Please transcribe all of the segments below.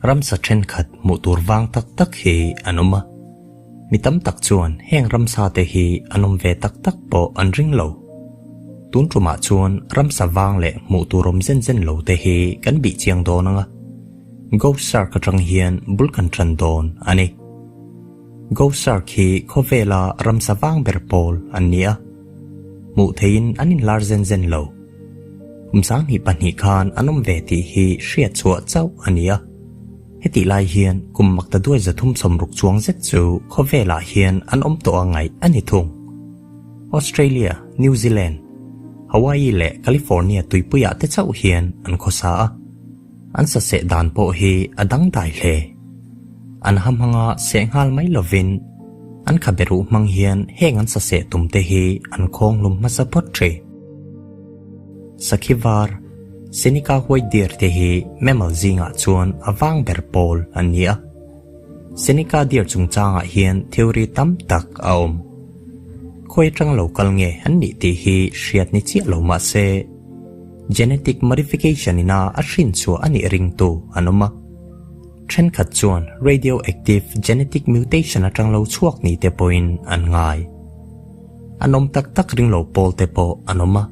Ramsa thenkhat hmuh tur vang tak tak hi an awm a. Mi tam tak chuan heng ramsa te hi an awm ve tak tak pawh an ring lo. Tun tumah chuan ramsa vang leh hmuh tur awm zen zen lo te hi kan bih chiang dawn ang a. Ghost Shark atang hian bul kan tan dawn a ni. Ghost Shark hi khawvela ramsa vang ber pawl an ni a. Hmuh theihin an inlar zen zen lo. Kum 22 khan an awm ve tih hi hriat chhuah chauh a ni a. Hetih lai hian kum makta duai 360 chuang zet chu khawvelah hian an awm tawh a ngaih a ni thung. Australia, New Zealand, Hawaii leh California tuipuiah te chauh hian an khawsa a. An saseh dan pawh hi a dangdai hle. An ha hmanga seh nghal mai lovin an khabe ruh hmang hian heng an saseh tum te hi an khawng hlum hmasa phawt thin. Sakhi var, Seneca White Deer te hi mammal zingah chuan a vang ber pawl an ni a. Seneca Deer chungchangah hian theory tam tak a awm. Khawi atang lo kal nge an nih tih hi hriat ni chiah lo mah se, genetic modification ina a hrin chhuah a nih ringtu an awm a. Thenkhat chuan radioactive genetic mutation atang lo chhuak ni te pawhin an ngai. An awm tak tak ring lo pawl te pawh an awm a.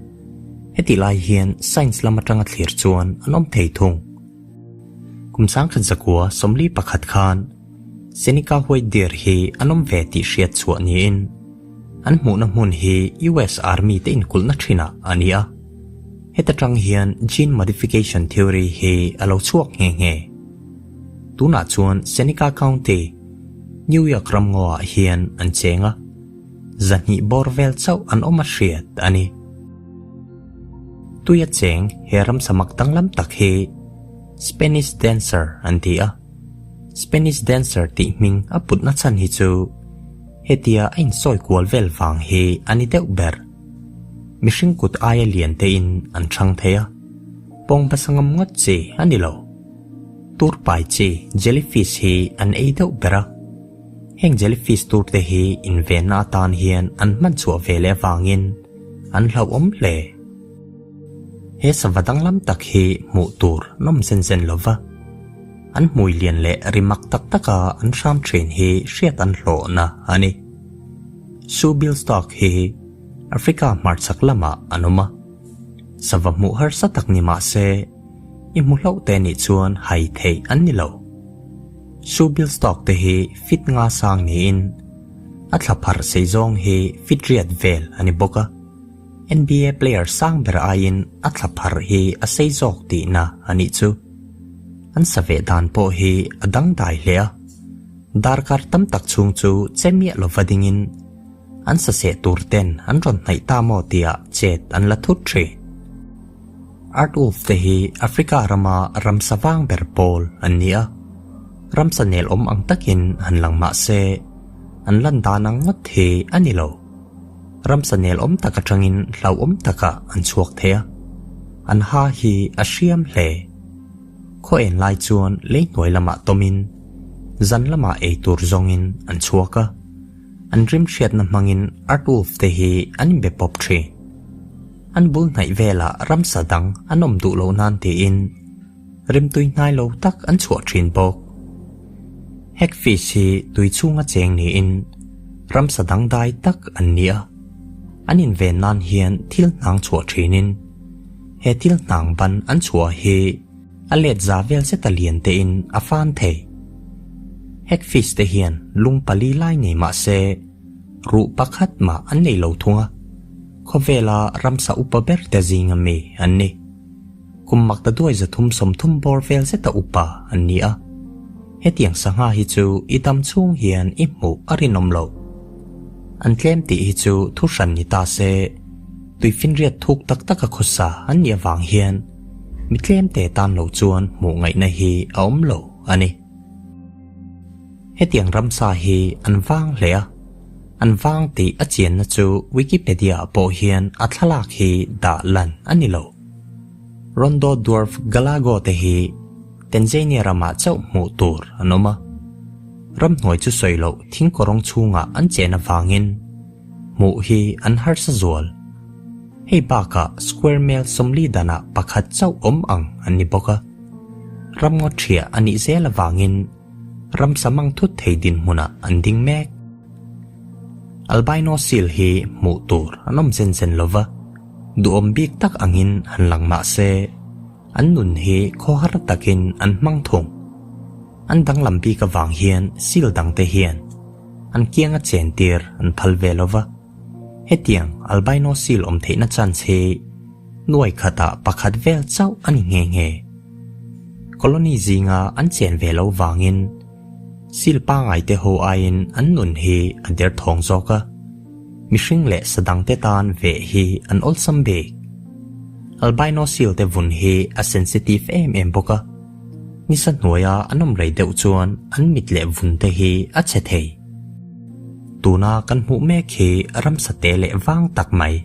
Hetih lai hian science lam atanga thlir chuan an awm thei thung. Kum 1941 khan Seneca White Deer hi an awm ve tih hriat chhuah niin an hmuhna hmun hi US Army te inkulhna thinah a ni a. Heta tang hian gene modification theory hi a lo chhuak nghe nghe. Tunah chuan Seneca County, New York ramngaw ah hian an cheng a. 200 bawr vel chauh an awm a hriat a ni. Tuia cheng he ramsa mak danglam tak hi Spanish Dancer an ti a. Spanish Dancer tih hming a putna chhan hi chu hetia a insawi kual vel vang hi a ni deuh ber. Mihring kut aia lian tein an chhang thei a, pawng hmasa ngam ngawt chi a ni lo. Tur pai chi jellyfish hi an ei deuh ber a. Heng jellyfish tur te hi invenna atan hian an hman chhuah ve leh avangin an hlauhawm hle. He sava danglam tak hi hmuh tur nawm zen zen lova, an hmui lian leh ri mak tak taka an hram thin hi hriat an hlawhna a ni. Shoebill Stork hi Africa hmarchhak lamah an awm a, sava hmuh harsa tak ni mah se i hmu hlauh te nih chuan hai theih an ni lo. Shoebill Stork te hi fit nga sang niin a thla pharh sei zawng hi fit riat vel a ni bawk a. NBA player sang ber aiin a thla pharh hi a sei zawk tihna a nih chu. An sa ve dan pawh hi a dangdai hle a. Darkar tam tak chhung chu che miah lova dingin an sa seh tur ten an rawn hnaih ta maw tihah chet an la thut thin. Earth wolf te hi Africa rama ramsa vang ber pawl an ni a. Ramsa nel awm ang takin han lang mah se an lan dan ang ngawt hi a ni lo. Ramsa nel awm tak atangin hlauhawm takah an chhuak thei a, an ha hi a hriam hle. Khaw en lai chuan lei hnuai lamah tawmin zan lamah ei tur zawngin an chhuak a, an rim hriatna hmangin earth wolf te hi an inbe pawp thin. An bul hnaih velah ramsa dang an awm duh loh nan tiin rimtui hnai lo tak an chhuah thin bawk. Hagfish hi tui chhunga cheng niin ramsa dangdai tak an ni a, an inven nan hian thil hnang chhuah thinin he thil hnang ban an chhuah hi a let za vel zeta lian tein a fan thei. Hagfish te hian lung pali lai nei mah se ruh pakhat mah an nei lo thung a, khawvela ramsa upa ber te zinga mi an ni. Kum makta duai 330 bawr vel zeta upa an ni a. Hetiang sangha hi chu i dam chhung hian i hmuh a rinawm lo. An tlem tih hi chu thu hran ni ta se, tuifinriat thuk tak taka khawsa an nih avang hian mi tlem te tan lo chuan hmuh ngaihna hi a awm lo a ni. Hetiang ramsa hi an vang hle a, an vang tih a chianna chu Wikipedia ah pawh hian a thlalak hi dah lan a ni lo. Rondo Dwarf Galago te hi Tanzania ramah chauh hmuh tur an awm a. Ramhnuai chu sawi loh thingkawrawng chhungah an chen avangin hmuh hi an harsa zual. Hei bakah square mile 40 danah pakhat chauh awm ang an ni bawk a. Ramngaw ṭhiah a nih zel avangin ramsa mang thut thei dinhmunah an ding mek. Albino seal hi hmuh tur an awm zen zen lo va, duhawm bik tak angin han lang mah se, an nun hi khawhar takin an hmang thung. An danglam bik avang hian seal dangte hian an kianga chentir an phal ve lo va. Hetiang albino seal awm theihna chance hi nuai khatah pakhat vel chauh a ni nghe nghe. Colony zinga an chen ve lo vangin seal pangai te ho aiin an nun hi a derthawng zawk a, mihring leh sa dangte tan veh hi an awlsam bik. Albino seal te vun hi a sensitive em em bawk a, nisa hnuaia an awm rei deuh chuan an mit leh vun te hi a chhe thei. Tuna kan hmuh mek hi ramsa te leh vang tak mai,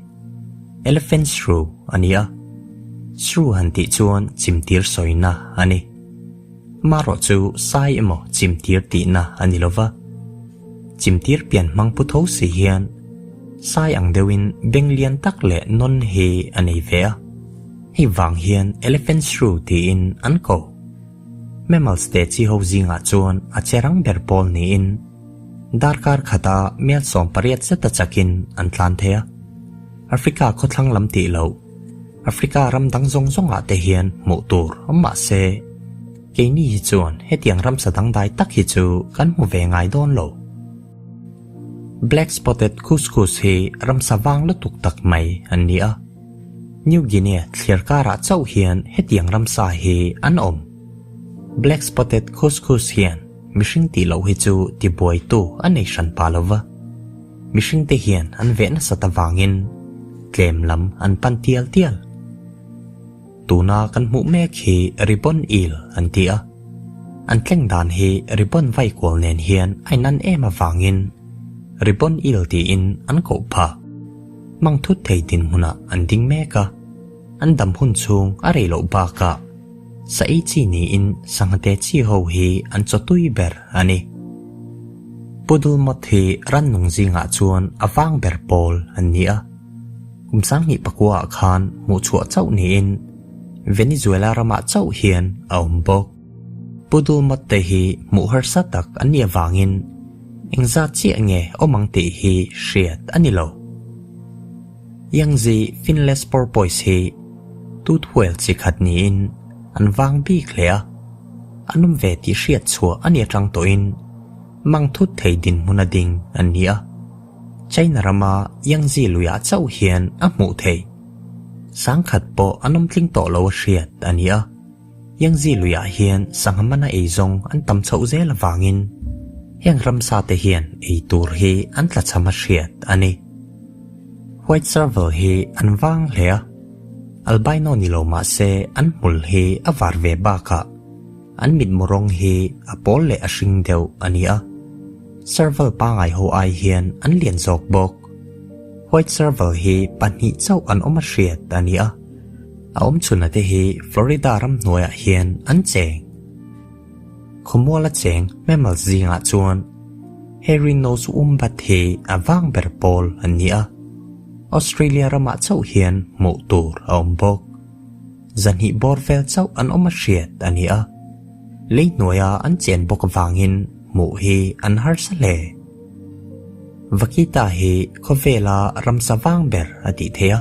Elephant shrew a ni a, shrew han tih chuan chimtir sawina a ni. Amaherawh chu sai emaw chimtir tihna a ni lova, chimtir pian hmang pu tho si hian sai ang deuhin beng lian tak leh nawn hi a nei ve a, hei vang hian elephant shrew tiin an ko. Mammals te chi ho zingah chuan a che rang ber pawl niin darkar khata mel 18 zeta chakin an tlan thei a. Africa khawthlang lam tih loh, Africa ram dang zawng zawngah te hian hmuh tur awm mah se, keini hi chuan hetiang ramsa dangdai tak hi chu kan hmu ve ngai dawn lo. Black spotted cuscus hi ramsa vang lutuk tak mai an ni a. New Guinea thliar karah chauh hian hetiang ramsa hi an awm. Black spotted cuscus hian mihring tih loh hi chu tibuaitu a nei hran pa lo va. Mihringte hian an veh nasat avangin tlem lam an pan tial tial. Tuna kan hmuh mek hi ribbon eel an ti a. An tleng dan hi ribbon vai kual nen hian a inan em avangin ribbon eel tiin an koh phah. Mang thut thei dinhmunah an ding mek a, an dam hun chhung a rei loh bakah sa ei chi niin sanghate chi ho hi an chaw tui ber a ni. Poodle moth hi rannung zingah chuan a vang ber pawl an ni a, kum 2009 ah khan hmuhchhuah chauh niin Venezuela ramah chauh hian a awm bawk. Poodle moth te hi hmuh harsa tak an nih avangin engzat chiah nge awm ang tih hi hriat a ni lo. Yangtze finless porpoise hi tooth whale chi khat niin an vang bik hle a, an awm ve tih hriat chhuah a ni atang tawhin mang thut thei dinhmun a ding an ni a. China rama Yangtze luiah chauh hian a hmuh theih. Sangkhat pawh an awm tling tawh lo a hriat a ni a. Yangtze luiah hian sangha mana ei zawng an tam chhoh zel avangin heng ramsa te hian ei tur hi an tlachham a hriat a ni. White serval hi an vang hle a, albino ni lo mah se an hmul hi a var ve bakah an mitmu rawng hi a pawl leh a hring deuh a ni a. Serval pangai ho ai hian an lian zawk bawk. White serval hi pahnih chauh an awm a hriat a ni a. A awm chhunna te hi Florida ram hnuaiah hian an cheng. Khawmuala cheng mammals zingah chuan hairy nose wombat hi a vang ber pawl an ni a, Australia ramah chauh hian hmuh tur a awm bawk. Zahnih bawr vel chauh an awm a hriat a ni a, lei hnuaia an chen bawk avangin hmuh hi an harsa hle. Vaquita hi khawvela ramsa vang ber a tih theih a,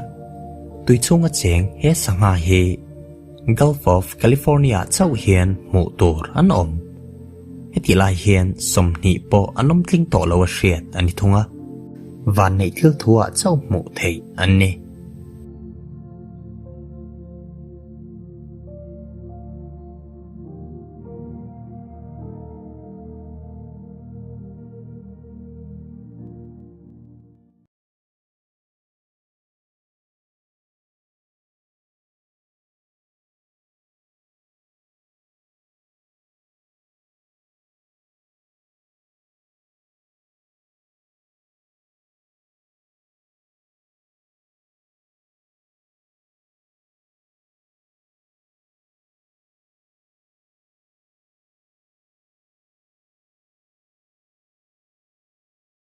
tui chhunga cheng he sangha hi Gulf of California chauh hian hmuh tur an awm. Hetih lai hian 20 pawh an awm tling tawh lo a hriat a ni thung a, vanneih thil thuah chauh hmuh theih an ni.